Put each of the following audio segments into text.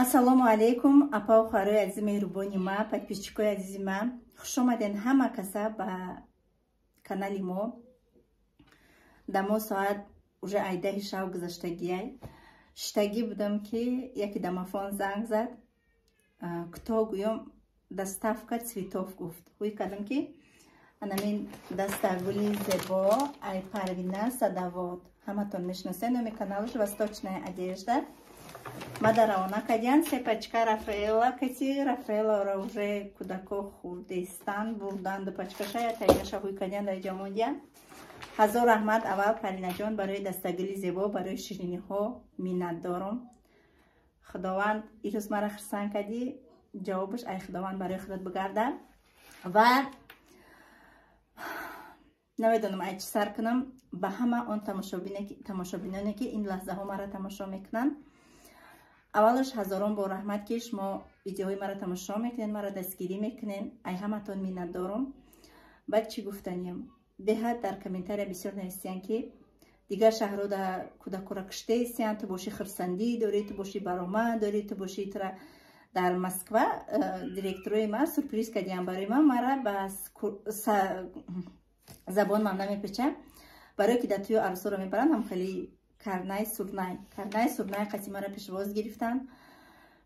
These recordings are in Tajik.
Ассалому алайкум, апау хоҳарои азизи меҳрубони ма, подписчикои азизи ма. Хуш омаден ҳама каса ба канали мо. Дамо соат уже айдаҳи шав гузаштагиай. Шиштагӣ будам, ки яке домофон занг зад. Кто гӯём, доставка цветов гуфт. Ҳуй кардам, ки анамин дастагули зебо ай Парвина Садовод. Ҳаматон мешиносед, номи каналаш «Восточная одежда». Мада равона кардиян се пачка Рафаэла кати. Рафаэларо уже кӯдако хурдестан, бурдан ду пачкаша, ятаинаша ҳуй кардиян, дар иҷо мондиян. Ҳазор раҳмат аввал, Паринаҷон, барои дастагули зебо, барои шириниҳо миннатдорум. Худованд ирӯз мара хурсанд кардӣ, ҷавобаш ай Худованд барои худат бигарда. Ва намедонам, ай чӣ сар кунам. Ба ҳама он тамошобиноне, ки ин лаҳзаҳо мара тамошо мекунанд, аввалаш ҳазорон бор раҳмат, ки шумо видеоҳои мара тамошо мекунед, мара дастгирӣ мекунед. Ай ҳаматон миннатдорум. Баъд чӣ гуфтаниям? Беҳад дар комментария бисёр нависиянд, ки дигар шаҳрҳо да кӯдакора киштаистиянд, ту бошӣ хурсандӣ дорӣ, ту бошӣ баромад дорӣ, ту бошӣ тура дар Москва директорои ма сюрприз кардиям барои ман. Мара ба забон ман намепечам, барое ки дар тӯи арӯсоро мебаранд, ҳам хеле карнай сурнай, карнай сурнай қати мара пешвоз гирифтанд.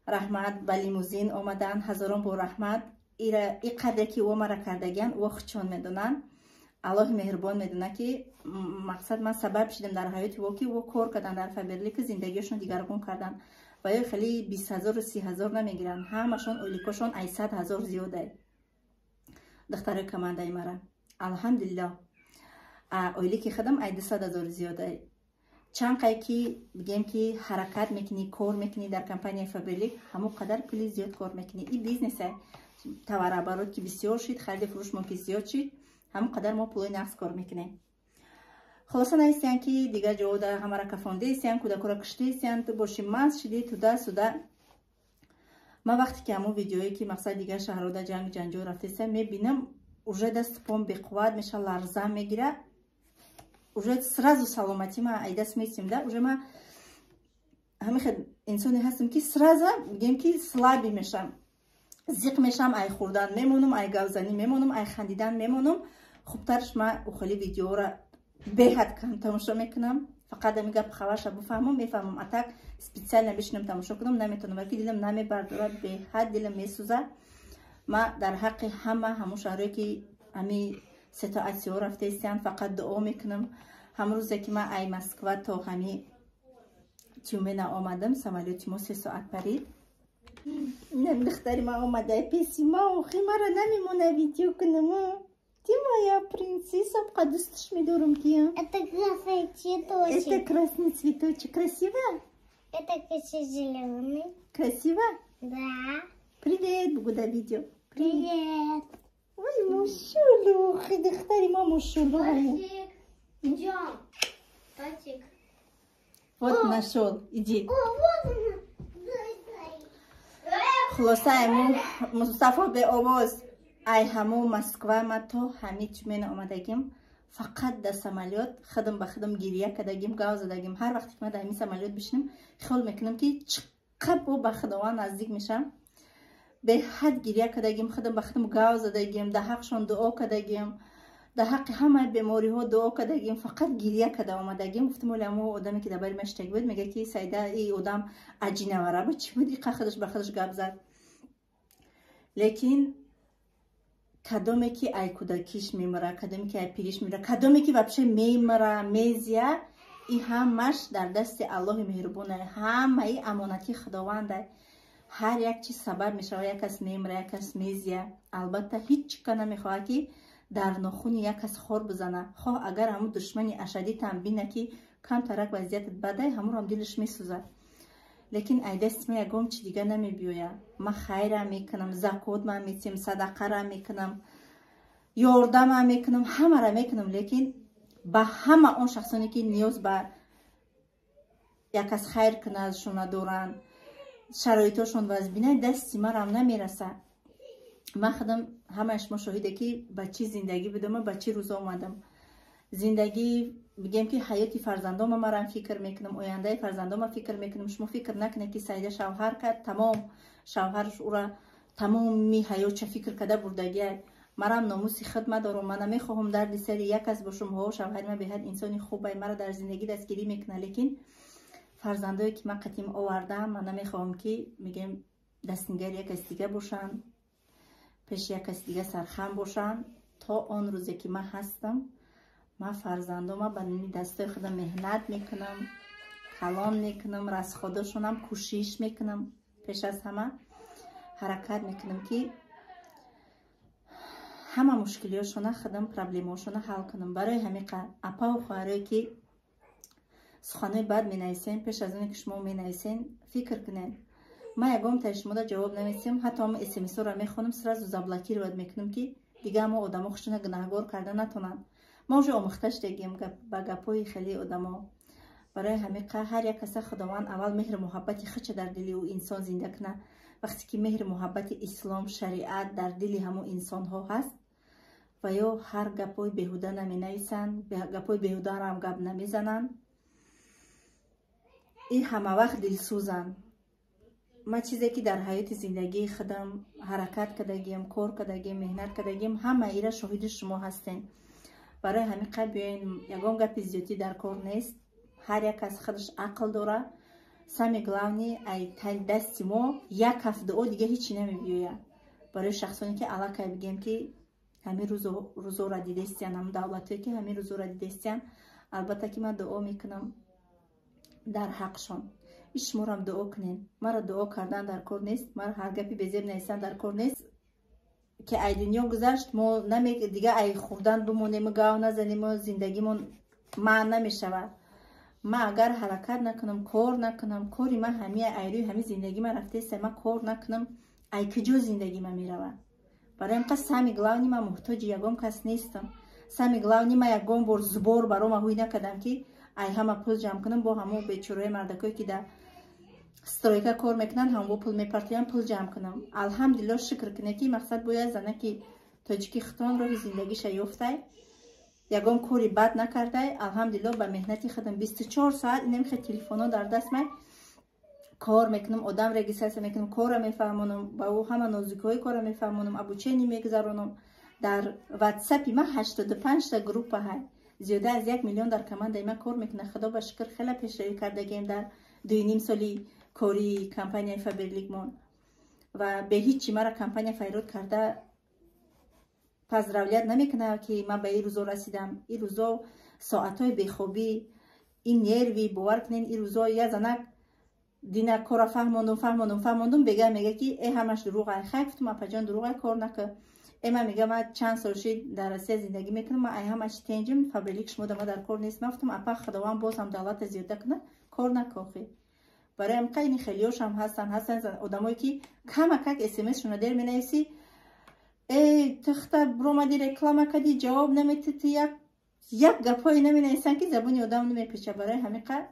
Раҳмат, ба лимузин омаданд. Ҳазорон бор раҳмат. И қадре ки ӯ мара кардагиян, ӯ хучон медонанд, Аллоҳи меҳрубон медонад, ки мақсад ман сабаб шидам дар ҳаёти ӯ, ки ӯ кор кардан дар Фаберлик, зиндагиашон дигаргун кардан. Ва ё хеле 20 0-у 30 000 намегиранд, ҳамашон ойликошон ай 100 000 зиёдай. Духтарои командаи мара, алҳамдулиллоҳ, ойлики худам ай 200 000 зиёдай. Чанд қай ки бигем, ки ҳаракат мекунӣ, кор мекунӣ дар компанияи Фаберлик, ҳамон қадар пули зиёд кор мекунӣ. И бизнесе товарооборот ки бисёр шид, хариди фурӯшмон ки зиёд шид, ҳамон қадар мо пулои нақс кор мекунем. Хулоса, нависиян, ки дигар ҷода ҳамара кафондаисиян, кӯдакора киштаисиян, ту боши маст шидӣ, туда суда. Ман вақте ки ҳамон видеое, ки мақсад дигар шаҳрода ҷанг ҷанҷол рафтаисиян, мебинам, уже дасту пом беқувват меша, ларза мегира, уже сразу саломатӣ ма ай даст месим да. Уже ма ҳамин хел инсоне ҳастам, ки сразу бигем, ки слабый мешам, зиқ мешам, ай хӯрдан мемонам, ай гавзанӣ мемонам, ай хандидан мемонам. Хубтарш ма ухели видеоро беҳад кам тамошо мекунам, фақат ами гап хабарша буфаҳмам, мефаҳмам. А так специально бишинам, тамошо кунам, наметавонам, ки дилам намебардорад, беҳад дилам месӯзад. Ма дар ҳаққи ҳама ҳамон шаҳрое, ки ами ситуатсиҳо рафтаистиянд, фақат дуо мекунам. Ҳамрӯзе ки ман ай Москва то ҳами Тюмена омадам, самолёти мо 3 соат парид. Инам духтари ман омада песи ма. Охи, мара намемона видео кунам. Ты моя принцесса, дӯсташ медорам ки. Это красный цветочек. Это красный цветочек. Красиво? Это зеленый. Красиво? Да. Привет, бугу да видео. Привет. Ой, мушулу, духтари ма мушулу. Идем. Татик. Вот нашел, иди. О, вот она. Хулоса, ему Мустафо беовоз. Ай ҳаму Москва ма то ҳами Тюмена омадагим, фақат дар самолёт худам ба худам гирия кардагим, гав задагим. Ҳар вақте ки ман дар ҳамин самолёт бишинам, хиёл мекунам, ки чиққа бо ба Худованд наздик мешам. Беҳад гирия кардагим, худам ба худам гав задагим, дар ҳақшон дуо кардагим, дар ҳаққи ҳамаи бемориҳо дуо кардагим, фақат гирия карда омадагим. Гуфтам, оли ҳамо одаме, ки дар бари ман иштаги буд, мега, ки Сайда, и одам аҷинавара буд, чӣ буд, иқа худаш ба худаш гап зад. Лекин кадоме ки ай кӯдакиш мемира, кадоме ки ай пириш мемира, кадоме ки вообще мемира, мезия, и ҳамаш дар дасти Аллоҳи меҳрубоне, ҳамаи амонати Худованда. Ҳар як чиз сабаб мешавад, як кас мемира, як кас мезия. Албатта, ҳеҷ ка намехоҳад, ки дар нохуни як кас хор бизана. Хоҳ агар ҳамун душмани ашадитам бина, ки камтарак вазъиятат бадай, ҳамонам дилаш месӯзад. Лекин ай дасти ма ягон чи дига намебиёяд. Ман хайрам мекунам, закотмам метиҳам, садақарам мекунам, ёрдамам мекунам, ҳамара мекунам. Лекин ба ҳама он шахсоне, ки ниёз ба як кас хайр кунадшона доранд, шароитошон вазбина, дасти марам намерасад. Ман худам, ҳамаи шумо шоҳиде, ки ба чӣ зиндагӣ будам, ба чӣ рӯзо омадам. Зиндагӣ, бигем, ки ҳаёти фарзандома марам фикр мекунам, ояндаи фарзандома фикр мекунам. Шумо фикр накунед, ки Саида шавҳар кард, тамом, шавҳараш ура тамоми ҳаётша фикр карда бурдагиай. Марам номуси хидмат дорам. Ман намехоҳам дарди сари як кас бошам. Ҳо, шавҳари ман беҳад инсони хубай, мара дар зиндагӣ дастгирӣ мекунад, лекин фарзандое, ки ман қатим овардам, ман намехоҳам, ки, мегем, дастнигари як каси дига бошанд, пеши як каси дига сархам бошанд. То он рӯзе, ки ман ҳастам, ман фарзандома ба нуни дастои худам меҳнат мекунам, калон мекунам, расходашонам кӯшиш мекунам. Пеш аз ҳама ҳаракат мекунам, ки ҳама мушкилиёшона худам, проблемаошона ҳал кунам. Барои ҳамин, апаву хоҳарое, ки суханои бад менависем, пеш аз оне ки шумо менависен, фикр кунед. Ман ягон таи шумода ҷавоб намедиҳам, ҳатто ҳама смсҳоро мехонам, сразу заблокировать мекунам, ки дига ҳамо одамо худшона гунаҳгор карда натонанд. Ма уже омӯхта шудагием ба гапҳои хеле одамо. Барои ҳамин, ҳар як каса Худованд аввал меҳру муҳаббати худша дар дили ӯ инсон зинда кунад. Вақте ки меҳру муҳаббати ислом, шариат дар дили ҳамон инсонҳо ҳаст, ва ё ҳар гапҳои беҳуда наменависанд, гапҳои беҳудаам гап намезананд, ин ҳама вақт дилсӯзанд. Ман чизе, ки дар ҳаёти зиндагии худам ҳаракат кардагием, кор кардагием, меҳнат кардагием, ҳама ира шоҳиди шумо ҳастем. Барои ҳамин қад биёен, ягон гапи зиёдӣ дар кор нест. Ҳар як кас худаш ақл дора. Самое главное, ай дасти мо як ҳафт дуо, дига ҳечи намебиёяд. Барои шахсоне, ки аллакай, бигем, ки ҳамин рӯзоро дидестиян, ҳамн давлатое, ки ҳамин рӯзоро дидестиян, албатта, ки ман дуо мекунам дар ҳақшон. Иш шуморам дуо кунен. Маро дуо кардан дар кор нест, маро ҳар гапи безеб нависан дар кор нест. Ки ай дунё гузашт, мо дига ай хӯрдан бимонему гав назанему, зиндагимон маън намешавад. Ман агар ҳаракат накунам, кор накунам, кори ман ҳамия, айрӯи ҳами зиндагӣ ман рафтеста. Ман кор накунам, ай куҷо зиндагӣ ман меравад? Барои ҳам қас, самое главное, ман муҳтоҷи ягон кас нестам. Самое главное, ман ягон бор зубор барома ҳуй накардам, ки ай ҳама пул ҷамъ кунам. Бо ҳамо бечораи мардакое, ки дар стройка кор мекунанд, ҳамво пул мепартоям, пул ҷамъ кунам. Алҳамдулилло, шукр кунед, ки мақсад бояд занаки тоҷики хитон роҳи зиндагиша ёфтай, ягон кори бад накардай. Алҳамдулилло, ба меҳнати худам 24 соат инамихе телефоно дар даст май кор мекунам, одам регистрация мекунам, корра мефаҳмонам, ба ӯ ҳама нозукиҳои корра мефаҳмонам, обучение мегузаронам. Дар ватсапи ман 85-та группа ҳай, зиёда аз 1 миллион дар командаи ман кор мекунад. Худо ба шукр, хеле пешравӣ кардагием дар 2,5 соли кори компанияи Фаберликмон ва бе ҳичи мара компания файрод карда поздравлять намекунад, ки ман ба ин рӯзо расидам. Ин рӯзо соатҳои бехобӣ, ин нерви, бовар кунед, ин рӯзо я занак дина кора фаҳмондум, фаҳмондум, фаҳмондум, бега мега, ки э, ҳамаш дурӯғай. Хай, гуфтум, апаҷон, дурӯғай, кор нака. Э, ман мега, ман чанд сол шид дар Россия зиндагӣ мекунам, ман ай ҳамаш тенҷим, Фаберлик шумо дама дар кор нест. Ман гуфтум, апа, Худованд боз ҳам давлата зиёда кунад, кор накохӣ. Барои ҳам қайни хелиёшам ҳастанд, ҳастанд одамое, ки камакак смсшона дер менависӣ: э, тихта бромади, реклама кади, ҷавоб наметити, як як гапҳое наменависанд, ки забони одам намепеча. Барои ҳамин қад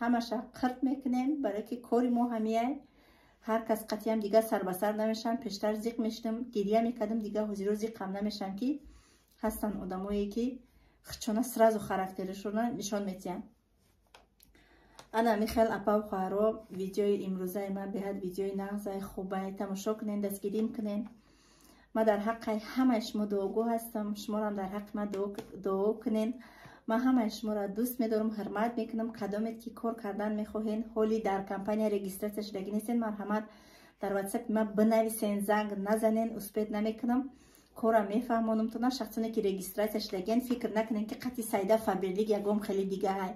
ҳамаша қирт мекунем, барое ки кори мо ҳамияй. Ҳар кас қатъиам дига сарбасар намешавам. Пештар зиқ мешудам, гиря мекардам, дига ҳозиро зиқам намешавам, ки ҳастанд одамое, ки хичона сразу характерашона нишон метиҳанд. Ана михел, апау хоҳаро, видеои имрӯзаи ман беҳад видеои нағзай, хубай, тамошо кунен, дастгирим кунен. Ман дар ҳаққи ҳамаи шумо дуогӯ ҳастам, шуморам дар ҳаққи ман дуо кунен. Ман ҳамаи шуморо дӯст медорам, ҳурмат мекунам. Кадомед, ки кор кардан мехоҳен, ҳоли дар компания регистрация шудагӣ нестен, марҳамат, дар ватсапи ман бинависен, занг назанен, успеть намекунам, кора мефаҳмонам тона. Шахсоне, ки регистрация шудагиан, фикр накунен, ки қати Сайда Фаберлик ягон хеле дига ҳай.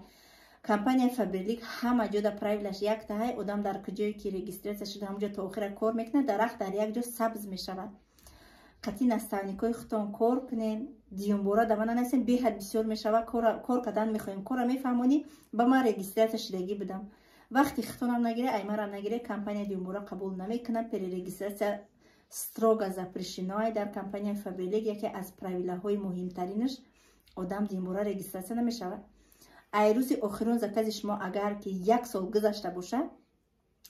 Компанияи Фаберлик ҳама ҷода правилаш якта ҳай. Одам дар куҷое ки регистрация шуда, ҳамонҷо то охира кор мекунад. Дарахт дар як ҷо сабз мешавад. Қатъи наставникҳои худтон кор кунен. Дуюмбора да ман нанависен, беҳад бисёр мешавад. Кор кардан мехоҳем, кора мефаҳмонӣ. Ба ман регистрация шудагӣ будам, вақти худтонам нагире, аймарам нагире, компания дуюмбора қабул намекунад. Перерегистрация строго запрещено дар компанияи Фаберлик. Яке аз правилаҳои муҳимтаринаш: одам дуюмбора регистрация намешавад. Ай рӯзи охирон закази шумо агар ки як сол гузашта бошад,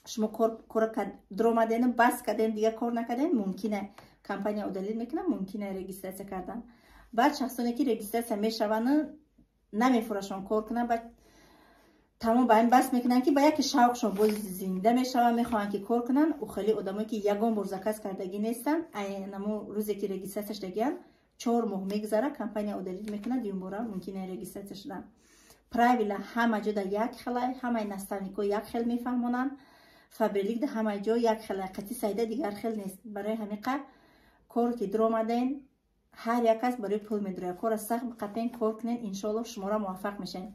шумо кора дуромадену бас кардем, дига кор накардем, мумкина компания удалить мекунад, мумкина регистрация кардан. Баъд шахсоне, ки регистрация мешаванд. Намефурашон кор кунанд, ба тамом ба ин бас мекунанд, ки ба яке шавқшон боз зинда мешаванд, мехоҳанд, ки кор кунанд. Ӯ хеле одамое, ки ягон бор заказ кардагӣ нестанд, айнамо рӯзе ки регистрация шудагиянд, 4 моҳ мегузара, компания удалить мекунад, дуюмбора мумкин е регистрация шудан. Правила ҳама ҷо да як хелай, ҳамаи наставникҳо як хел мефаҳмонанд. Фаберлик да ҳамаи ҷо як хелай, қати Сайда дигар хел нест. Барои ҳамиқа кор ки дуромаден, ҳар як кас барои пул медурояд. Кора сахт биқапен, кор кунен, иншоаллоҳ, шуморо муваффақ мешавед.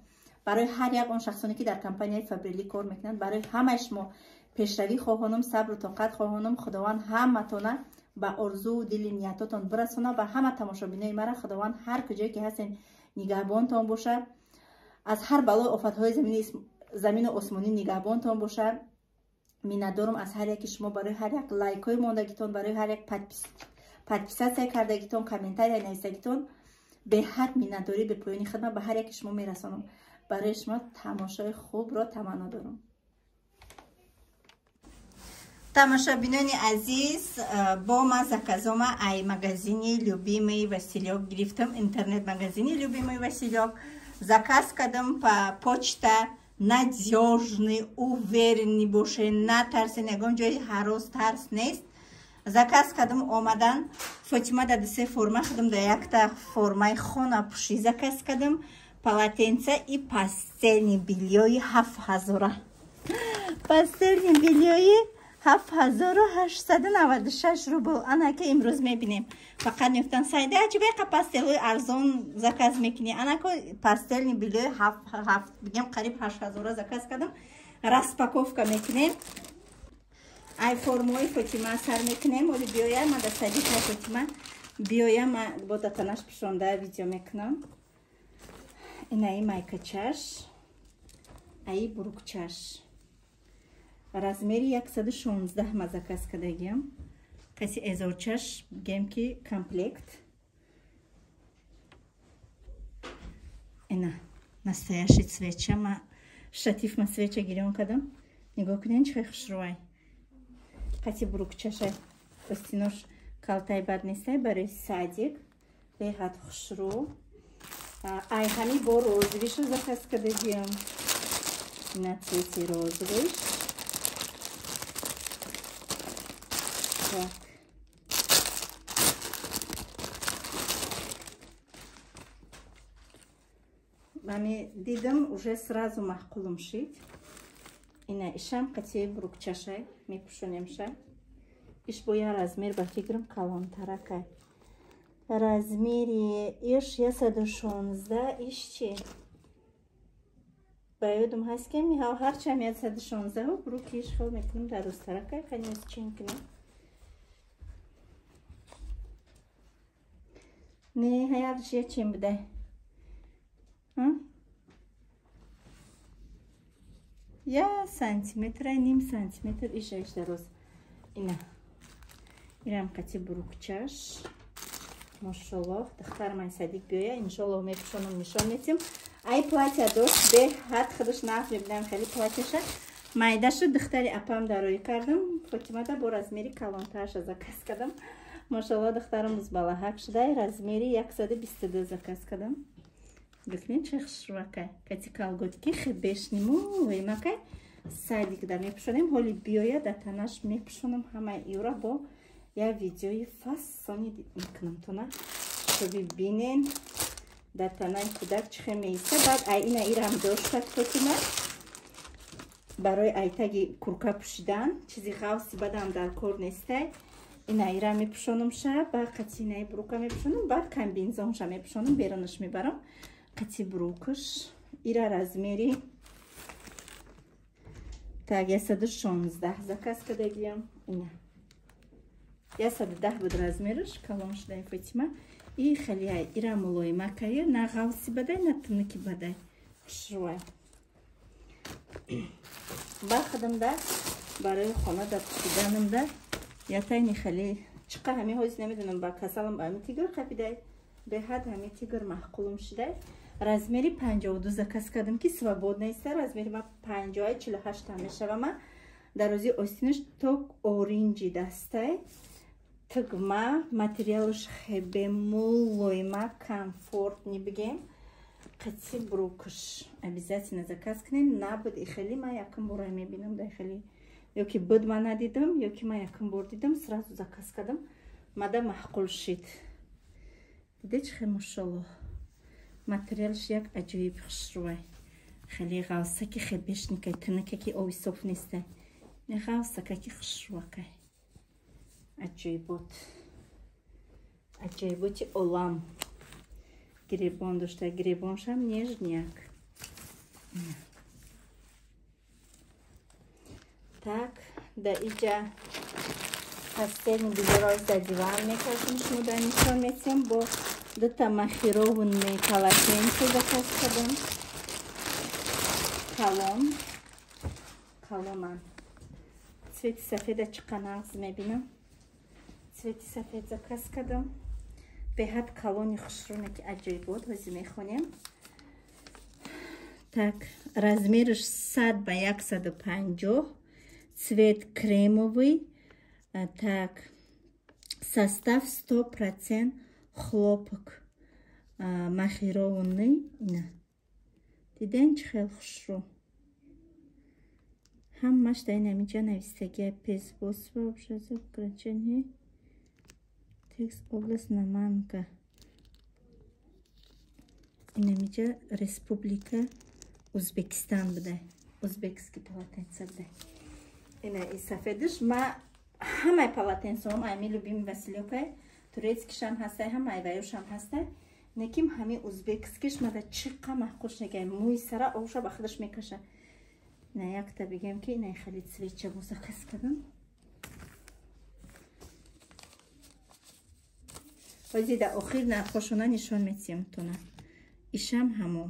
Барои ҳар як он шахсоне, ки дар компанияи Фаберлик кор мекунанд, барои ҳамаи шумо пешравӣ хоҳонам, сабру тоқат хоҳонам. Худованд ҳаматона ба орзуу дили ниятотон бирасона ва ҳама тамошобинои мара Худованд ҳар куҷое ки ҳастен, нигаҳбонтон бошад, аз ҳар балои офатҳои замину осмонӣ нигаҳбонтон бошад. Миннатдорам аз ҳар яки шумо барои ҳар як лайкҳои мондагитон, барои ҳар як подписаться кардагитон, комментария нависагитон. Беҳад миннатдорӣ бепоёни хидмат ба ҳар яки шумо мерасонам. Барои шумо тамошои хубро таманно дорам. Тамошобинони азиз, бо ма заказома ай магазини «Любимый Василек» гирифтам. Интернет магазини «Любимый Василек» заказ кардам по почта. Надёжный, уверенный боше, натарсен, ягон ҷои ҳарос тарс нест. Заказ кардам, омадан. Фотима да дусе форма, худам да якта формаи хонапӯшӣ заказ кардам, полотенца и постельный бельёи 7000-а. Постельный бельёи 7896 рубл. Анака имрӯз мебинем. Фақат мегуфтан: «Сайда, чӣ постелҳои арзон заказ мекунӣ?» Анако постельный бельёи ҳафт, бигем, қариб 8000-а заказ кардам. Распаковка мекунем. Ай формаи Фотима сар мекунем. Оли биёя, ма да садика Фотима биёя, ма бо датанаш пишонда видео мекунам. Инаи майкачаш, аи брюкчаш, размери 116 ма заказ кардагиам. Каси эзорчаш, бигем ки комплект. Ина настоящий свеча, ма штатив, ма свеча гирён кардам. Нигоҳ кунед, чӣ хел хушрӯай. Қати брюкчаша, остинош калтай бад нестай, барои садик беҳад хушрӯ. Ай ҳами бо розовыйшо заказ кардагиам, на цвети розовыйш. Так. Мами дидам, уже сразу маъқулум шид. Ина ишам қати брюкчашай мепӯшонемша. Иш бо я размер, ба фикрам, калонтаракай. Размери иш 116, иш чи? Ба ёдум ҳаст, ки ҳарчам 116, брюки иш хел мекунем дар рӯзтаракай, канёз чин кунем. Не, ҳаярш ячем будай. Я сантиметр, ним сантиметр ишаш дароз. Ина. Ирам қати брюкчаш. Мошаллоҳ, духтар ман садик биёя, иншоллоҳ, мепӯшонам, нишон метим. Ай платья дошт, беҳад худаш нағз мебинам, хеле платьяша. Майдашу духтари апам дароӣ кардам. Фотимада бо размери калонтарша заказ кардам. Мошаллоҳ, духтарам музбалаҳак шудай, размери 122 заказ кардам. Бикнед, чӣ хушрӯакай. Кати колготки хебешниму веймакай. Садик да мепӯшонем, ҳоли биёя, да танаш мепӯшонам ҳамаи юра, бо я видеои фасони мекунам тона, чтобы бинен дар танаи кӯдак чӣ хел меиста. Баъд ай ина ирам доштад Фотима барои айтаги курка пӯшидан, чизи ғавси бадам дар кор нестай. Ина ира мепӯшонам ша, баъд қати инаи брюка мепӯшонам, баъд комбинезонша мепӯшонам, берунаш мебарам қати брюкаш. Ира размери так 116 заказ кардагиям. Ина 110 буд размераш, калон шудаи Фотима. И хеле ира мулоимакая, на ғавси бадай, на тунуки бадай, хушрӯай. Ба худамда барои хона да пӯшиданамда ятайни хеле чиқа ҳами ҳози намедонам, ба касалам ба ҳами тигр қапидай, беҳад ҳами тигр маъқулум шудай. Размери 52 заказ кардам, ки свободный иста. Размери ма панҷоҳи 48 мешавама. Дарози остинаш то оринҷи дастай, тугма, материалаш хебе мулоима, комфортный бигем. Қати брукш обязательно заказ кунем. Набуд и хеле ма якум бора мебинам да хеле. Ёки буд ма надидам, ёки ма якум бор дидам, сразу заказ кардам. Мада маъқул шид. Диде чӣ хел машаллоҳ. Материалш як аҷоиб хушрӯвай. Хеле ғавсаки хебешникай, тинакаки ови соф нестай. Ғавсакаки хушрӯвакай. Аҷоибот. Аҷоиботи олам. Гребон дошта, гребоншам нежняк. Так, да иҷа постельный бельёро за диван мекашем, шумо да нишон метиҳем. Бо дута махированный полотенце заказ кардам. Калон. Калонан. Цвети сафеда чиқа нағз мебинам. Цвети сафед заказ кардам. Беҳад калони хушрӯне ки аҷоибот, ҳозир мехонем. Так, размераш 100 ба 150, цвет кремовый. Так, состав 100% хлопок махированный. Ина. Диден чӣ хел хушрӯ. Ҳамаш дар ин ҳаминҷа навистагия песбосба обшазо грачани текст область Наманга. Ин ҳаминҷа Республика Узбекистан будай. Узбекский полотенце будай. Ина и сафедиш ма ҳамаи полотенцеҳом ами любимый Василёкай, турецкишам ҳастай, ҳамаи ваюшам ҳастай. Неким ҳами узбекскиш мада чиқа маъқул шунагай. Мӯи сара овша ба худаш мекаша. Ина якта бигем ки ина хеле цветча бо заказ кардам. Ҳозир дар охир нархошона нишон метиҳем тона. Ишам ҳамо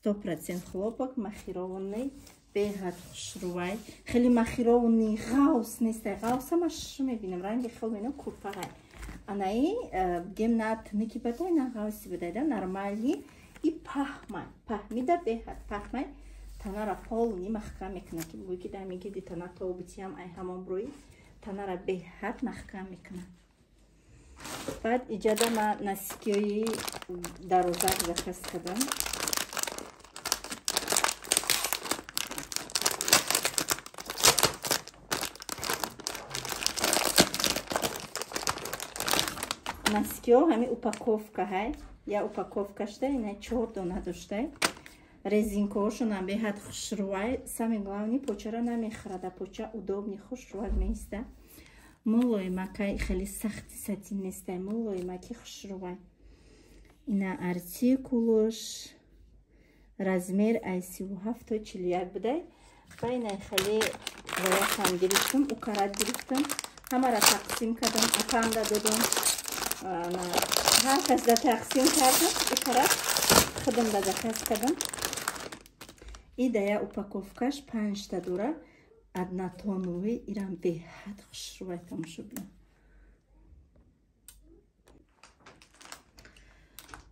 100% хлопок махированный, беҳад хушрӯвай. Хеле махированный ғавс нестай. Ғавса ма ш мебинам, ранги хел мебинам курпағай. Анаи бигем на тиники бадай, на ғавси бадай, да нормальный и паҳмай. Паҳмида беҳад паҳмай. Танара полни маҳкам мекунад, ки бигӯй ки дар мегиди тана тобутиам ай ҳамон рӯи танара беҳад маҳкам мекунад. Баъд иҷада ма насикиҳои дарозак заказ кардам. Носкиҳо ҳами упаковка ҳай, я упаковка шуда, ина 4 дона доштай. Резинкаҳошонам беҳад хушрӯвай. Самый главный почара намехӯрада, поча удобный хушрӯвак меиста. Мулоимакай, хеле сахти сатин нестай, мулоимаки хушрӯвай. Ина артикулуш размер ай 37 то 41 будай. Ва ина хеле ваяшам гирифтам, укарат гирифтам. Ҳамара тақсим кардам, апанда додам. Ҳар кас да тақсим кардам, укарат худам да заказ кардам. И да я упаковкаш 5 та дора, однотоновый, ирам беҳад хушрӯвай тамошобинам.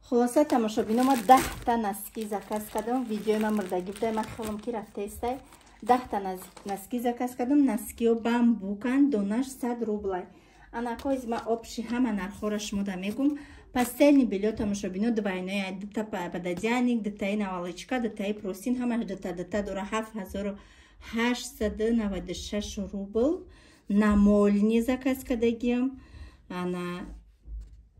Хулоса тамошобино, ма 10 та носки заказ кардам. Видеои ма мурдагӣ будай, ман хелам ки рафтаистай. 10 та носки заказ кардам. Носкиҳо бамбукан, донаш 100 рублай. Анакоиз ма общий ҳама нархҳоро шумо да мегум. Постельный бельё тамошобино двойное, дута пододеяльник, дутаи наволочка, дутаи простынь, ҳамаш дута дута дора 7896 рубл. На молни заказ кардагиам. Ана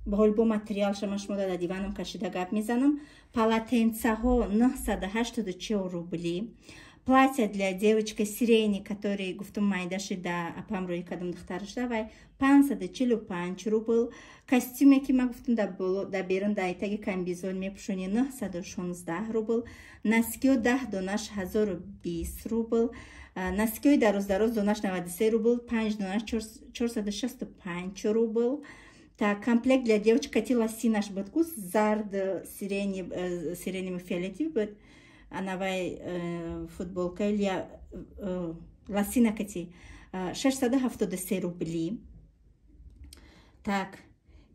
ҳол бо материал шама шумо да диваном кашида гап мезанам. Полотенцаҳо 984 рубли. Платье для девочки сирени, который гуфтум майдаши да апам рӯи кадам духтарашда, вай 545 рубл. Костюме ки ма гуфтум да боло да берун да айтаги комбизон мепӯшони 916 рубл. Носкиҳо 10 донаш 1020 рубл. Носкиҳои дароз дароз донаш 93 рубл, 5 донаш 465 рубл. Так, комплект для девочек кати лосинаш буд ку зард сирени, сиреневый фиолетовый буд. Анавай футболка или лосина кати 673 рубли. Так,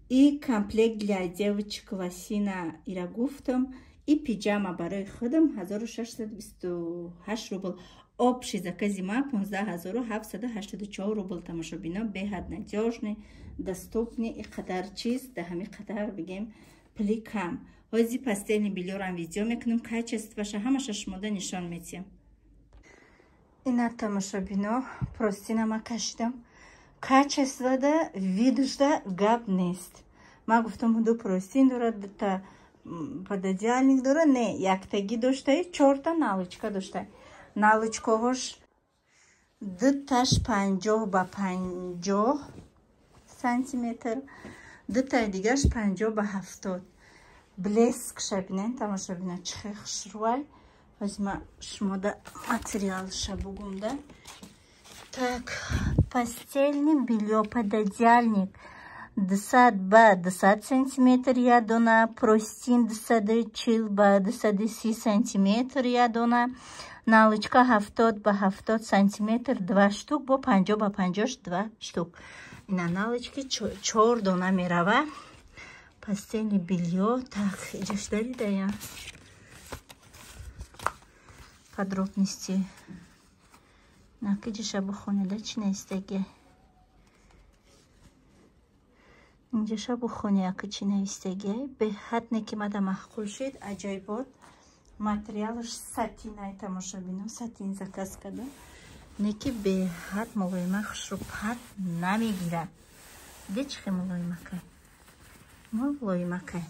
и комплект для девочек лосина ира гуфтам, и пиджама барои худам 1628 рубл. Общий закази ма 15784 рубл тамошобино, беҳад надёжный, доступный и қадар чиз, да ҳами қадар бигем Пули кам. Ҳози постельный бельёрам видео мекунем, качествоша ҳамаша шумода нишон медиҳем. Ина тамошобино, простина ма кашидам. Качествода видушда гап нест. Ма гуфтам ду простин дорад, дута пододеяльник дорад, не, яктаги доштаи, чорта налочка доштай. Налочкаҳош дуташ 50 ба 50 сантиметр, дутаи дигаш 50 ба 70. Блеск шабинен, тамошобина, чӣ хел хушрӯай. Ҳозир ма шумода материалша бугумда. Так, постельный бельё, пододеяльник 200 ба 200 сантиметр я дона, простин 240 ба 230 сантиметр я дона, налочка 70 ба 70 сантиметр 2 штук, бо 50 ба 50 2 штук. Ина налочки 4 дона мерава. Постельный бельё. Так, иҷаш дарида я. Подробности. Накиҷаша бухонеда чӣ навистаги? Инҷаша бухоне яки чӣ навистаги? Беҳад неки мада маъқул шид, аҷоибот. Материалаш сатинай тамошобино, сатин заказ кардам. Неки беҳад мулоима хушрӯ пат намегирад. Де чӣ хел мулоимакай? Мулоимакай.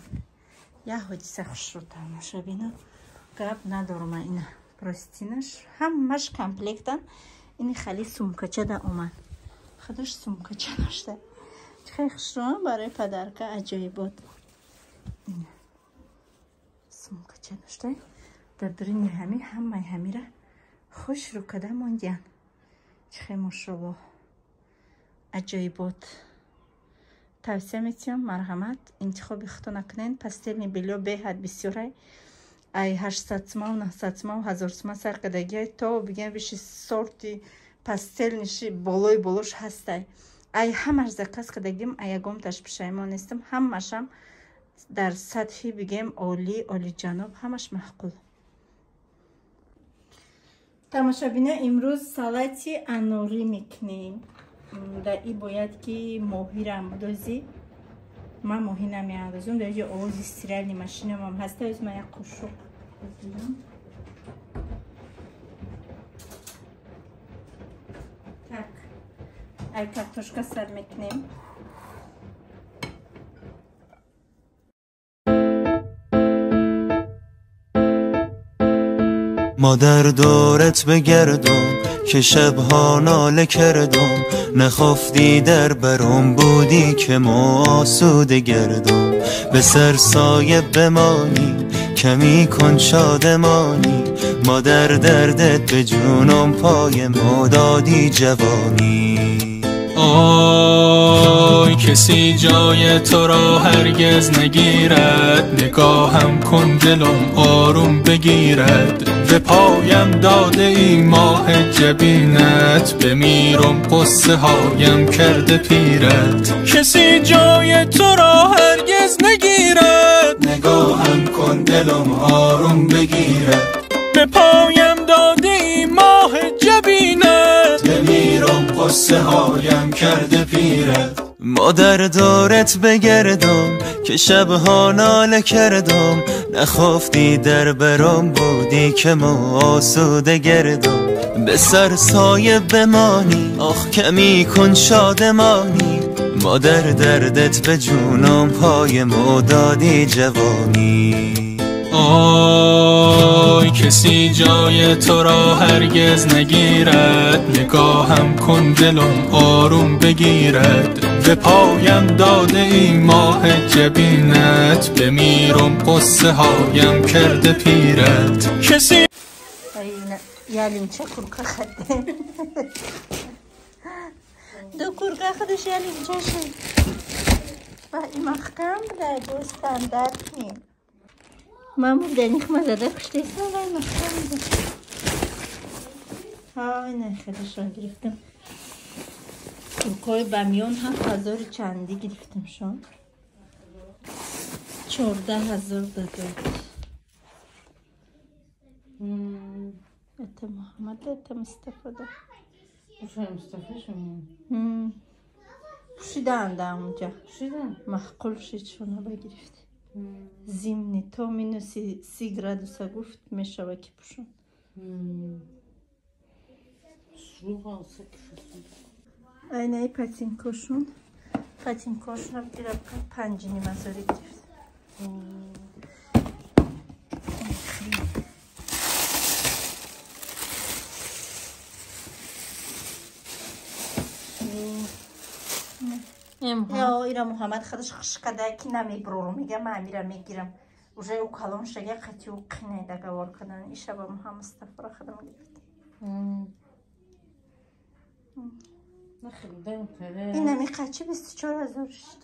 Як ҳодиса хушрӯ тамошобино. Гап надорма ина. Простинаш ҳамаш комплектан. Ини хали сумкача да омад. Худаш сумкача дошта. Чӣ хел хушрӯ барои подарка аҷоибот. Сумкача дошта. Дар дуруни ҳами ҳамаи ҳамира хушрӯ када мондиян. Чӣ хел мошаллоҳ. Аҷоибот. Тавсия метиҳам, марҳамат, интихоби худто накунед. Постельный бельё беҳад бисёрай. Ай 800 сомон, 900 сомон, 1000 сомон сар кардагиай то бигем виши сорти постельниши болои болош ҳастай. Ай ҳамаш заказ кардагим, ай ягомташ пушаймон нестам. Ҳамашам дар сатҳи бигем олӣ, олиҷаноб, ҳамаш маъқул. Тамошобино, имрӯз салати анорӣ мекунем. Дар и бояд ки моҳирам будозӣ. Ман моҳӣ намеандозам. Дар ҷо овози стиральный машинамам ҳаста. Ҳоз ман як қошуқ бигирам. Так, ай картошка сар мекунем. مادر دورت بگردم که شبها ناله کردم، نخفتی در برم بودی که ما آسوده گردم. به سر سایه بمانی کمی کن شادمانی، مادر دردت به جونم پای ما دادی جوانی. آی کسی جای تو را هرگز نگیرد، نگاهم کن دلم آروم بگیرد. به پایم داده ای ماه جبینت، بمیرم قصه هایم کرده پیرت. کسی جای تو را هرگز نگیرد، نگاهم کن دلم آروم بگیرد. به پایم داده ای ماه جبینت، بمیرم قصه هایم کرده پیرت. مادر دورت بگردم که شبها ناله کردم، نخفتی در برم بودی که ما آسوده گردم. به سر سایه بمانی آخ کمی کن شادمانی، مادر دردت به جونم پای ما دادی جوانی. آی کسی جای تو را هرگز نگیرد، نگاهم کن دلم آروم بگیرد. به پایم داده ای ماه جبینت، بمیرم قصه هایم کرده پیرت. کسی یالینچه کورکا خرده دو کورکا خودش یالینچه شد و این محکم بوده دو استاندارد نیم. مامور دنیخ ما زده کشتیستم و این محکم بوده. ها اینه خیلیشان گرفتم. کورکای بمیان 7000 چندی گرفتم شان. 14000 داده. Это Мухаммад, это Мустафа, да. Мустафа шумо? Пушидан да онҷа. Пушидан? Маъқул шид шуна багирифт. Зимний то минус 30 градуса гуфт мешава ки пӯшон. Айнаи патинкошон. Патинкошонам дирабка 5,5 ҳазорӣ гирифт. Ира Муҳаммад худаш хушкада ки намеброру, мега ман амира мегирам. Уже ӯ калон шага, қати ӯ қине договор кардан. Иша ба Муҳаммад Мустафора худам гирифт. Инами қачи 24 000 шуд.